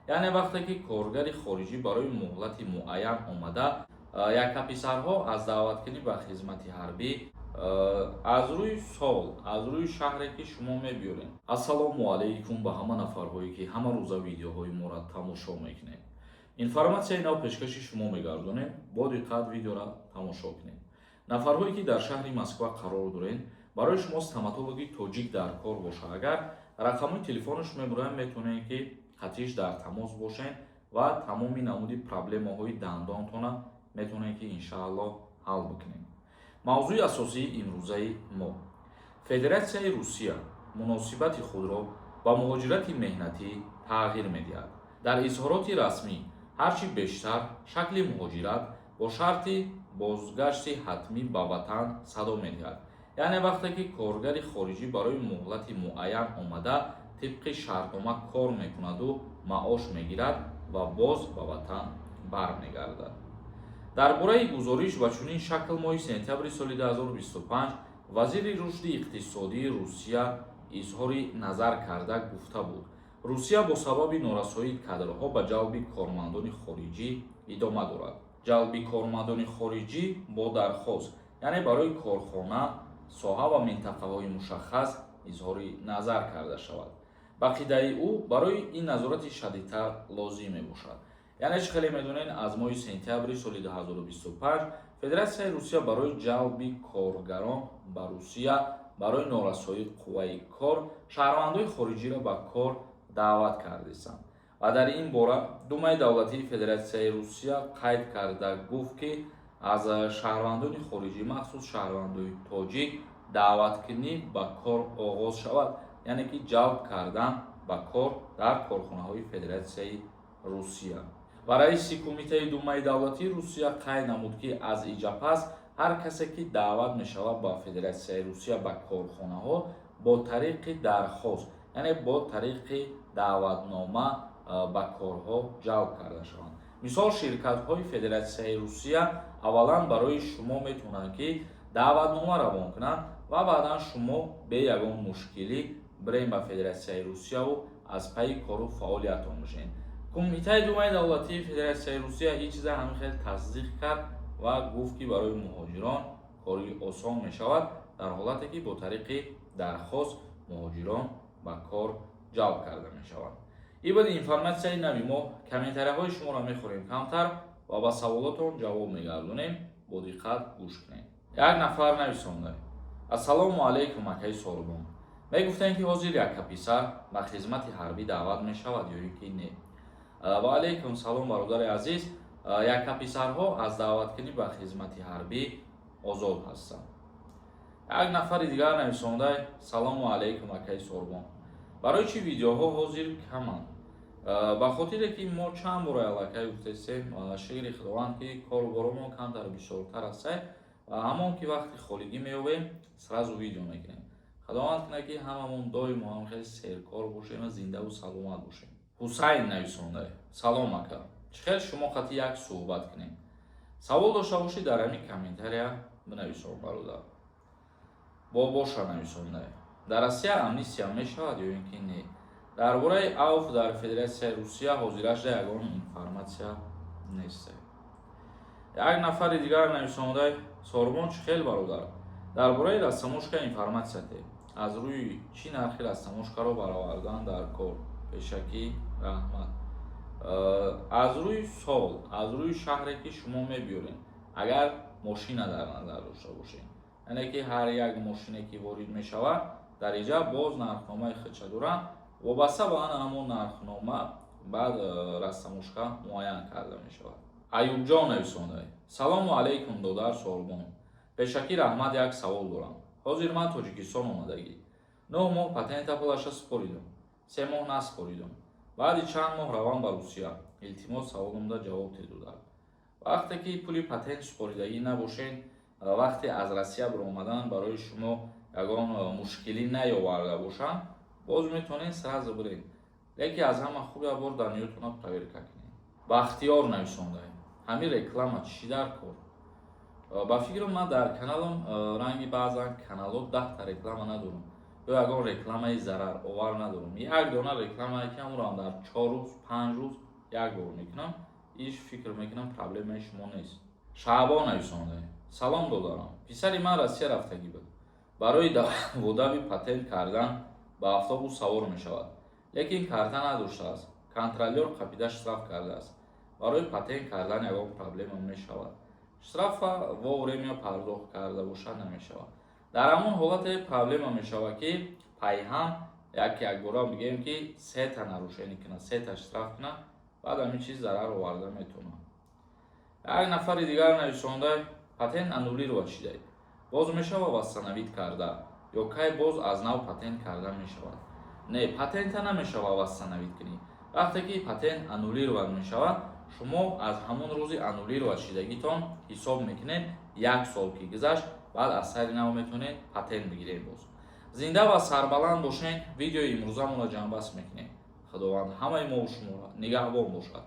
Яъне вақте ки коргари хориҷӣ барои муҳлати муайян омада, яккаписарҳо аз даъваткунӣ ба хизмати ҳарбӣ аз рӯи сол, аз рӯи шаҳре ки шумо мебиёред. Ассалому алайкум ба ҳама нафарҳое, ки ҳама рӯза видеоҳои моро тамошо мекунед. Информатсияи нав пешкаши шумо мегардонем, бо диққат видеоро тамошо кунед. Нафарҳое, ки дар шаҳри Москва қарор доред, барои шумо стоматологи тоҷик дар кор боша, агар рақамҳои телефонаш мебуроям, метавонед, ки қатиш дар тамос бошед ва тамоми намуди проблемаҳои дандонтона метавонед, ки иншааллоҳ ҳал бикунед. Мавзӯи асосии имрӯзаи мо: Федератсияи Русия муносибати худро ба муҳоҷирати меҳнатӣ тағйир медиҳад. Дар изҳороти расмӣ ҳар чӣ бештар шакли муҳоҷират бо шарти бозгашти ҳатмӣ ба ватан садо медиҳад. Яъне вақте ки коргари хориҷӣ барои муҳлати муайян омада, тибқи шартнома кор мекунаду маош мегирад ва боз ба ватан бармегардад. Дар бораи гузориш ба чунин шакл моҳи сентябри соли 2025 вазири рушди иқтисодии Русия изҳори назар карда гуфта буд, Русия бо сабаби норасоии кадрҳо ба ҷалби кормандони хориҷӣ идома дорад. Ҷалби кормандони хориҷӣ бо дархост, яъне барои корхона, соҳа ва минтақаҳои мушаххас изҳори назар карда шавад. Ба қидаи ӯ, барои ин назорати шадидтар лозим мебошад. Яъне чӣ хеле медонед, аз моҳи сентябри соли 2025 Федератсияи Русия барои ҷалби коргарон ба Русия барои норасоии қувваи кор шаҳрвандои хориҷиро ба кор даъват кардистанд ва дар ин бора Думаи давлатии Федератсияи Русия қайд карда гуфт, ки аз шаҳрвандони хориҷӣ, махсус шаҳрвандои тоҷик, даъваткунӣ ба кор оғоз шавад, яъне ки ҷалб кардан ба кор дар корхонаҳои Федератсияи Русия. Ва раиси Кумитаи Думаи давлатии Русия қайд намуд, ки аз иҷа пас ҳар касе, ки даъват мешавад ба Федератсияи Русия ба корхонаҳо бо тариқи дархост, яъне бо тариқи даъватнома ба корҳо ҷалб карда шаванд. Мисол, ширкатҳои Федератсияи Русия аввалан барои шумо метавонанд, ки даъватнома равон кунанд ва баъдан шумо бе ягон мушкилӣ бирем ба Федератсияи Русияву аз пайи кору фаъолиятон бошед. Кумитаи Думаи давлатии Федератсияи Русия ин чиза ҳамин хел тасдиқ кард ва гуфт, ки барои муҳоҷирон кори осон мешавад дар ҳолате ки бо тариқи дархост муҳоҷирон ба кор ҷалб карда мешаванд. Ин буд информатсияи нави мо. Комментарияҳои шуморо мехӯрем камтар ва ба саволотон ҷавоб мегардонем. Бо диққат гӯш кунед. Як нафар нависонда: «Ассалому алайкум, акаи Сорбон. Мегуфтем, ки ҳозир якка писар ба хизмати ҳарбӣ даъват мешавад ё ин ки не?» Ва алайкум салом, бародари азиз. Якка писарҳо аз даъваткунӣ ба хизмати ҳарбӣ озод ҳастанд. Як нафари дигар нависонда: «Салому алайкум, акаи Сорбон. Барои чӣ видеоҳо ҳозир каманд?» Ба хотире ки мо чанд бора аллакай гуфтестем, шукри Худованд, ки кору боромон камтар бисёртар астай ва ҳамон ки вақти холигӣ меёбем, сразу видео мекунем. Худованд кунад, ки ҳамамон доимо ҳам хеле серкор бошем ва зиндаву саломат бошем. Ҳусайн нависонда: «Салом, ака, чӣ хел шумо қати як суҳбат кунем?» Савол дошта бошӣ, дар ҳамин комментария бинависон, бародар. Бобоша нависонда: «Дар Россия амнистия мешавад ё ин ки не?» Дар бораи авф дар Федератсияи Русия ҳозирашда ягон информатсия нест. Як нафари дигар нависонда: «Сорбон, чӣ хел, бародар? Дар бораи растаможка информатсия те. Аз рӯи чӣ нархи растаможкаро баровардан дар кор? Пешакӣ раҳмат». Аз рӯи сол, аз рӯи шаҳре ки шумо мебиёред, агар мошина дар назар дошта бошед, яъне ки ҳар як мошине ки ворид мешавад, дар иҷа боз нархномаи худша доранд. Вобаста ба ан ҳамон нархнома баъд растаможка муайян карда мешавад. Аюбҷон нависонда: «Салому алайкум, додар Сорбон, пешакӣ раҳмат. Як савол дорам. Ҳозир ман Тоҷикистон омадагӣ, 9 моҳ патента пулаша супоридам, 3 моҳ насупоридам. Баъди чанд моҳ равам ба Русия. Илтимос, саволумда ҷавоб те, додар». Вақте ки пули патент супоридагӣ набошед, вақте аз Россия баромадан барои шумо ягон мушкилӣ наёварда бошанд, боз метавонед сразу биред, лекин аз ҳама хуб як бор данныетона проверка кунед. Бахтиёр нависонда: «Ҳамин реклама чӣ дар кор?» Ба фикрам, ман дар каналам ранги баъзан каналҳо 10та реклама надорам. Ё ягон рекламаи зараровар надорам. Як дона рекламае, ки ҳамонро дар 4 рӯз, 5 рӯз як бор мекунам. Иш фикр мекунам, проблемаи шумо нест. Шаъбон нависонда: «Салом, додарам, писари ман Россия рафтагӣ буд. Барои даводави патент кардан ба автобус савор мешавад, лекин карта надоштааст. Контролёр қапида штраф кардааст. Барои патент кардан ягон проблема мешавад? Штрафа вовремя пардохт карда бошад, намешавад?» Дар ҳамон ҳолате проблема мешавад, ки пайҳам як якбора, бигӯем, ки сета нарушение кунад, сета штраф кунад, баъд ҳамин чиз зарар оварда метавонад. Як нафари дигар нависонда: «Патент аннулировать шидаед, боз мешава восстановить карда ё кай боз аз нав патент карда мешавад?» Не, патента намешава восстановить кунӣ. Вақте ки патент аннулировать мешавад, шумо аз ҳамон рӯзи аннулировать шидагитон ҳисоб мекунед. Як сол ки гузашт, баъд аз сари нав метавонед патент бигиред. Боз зинда ва сарбаланд бошед. Видеои имрӯзамонро ҷамъбаст мекунем. Худованд ҳамаи мову шуморо нигаҳбон бошад.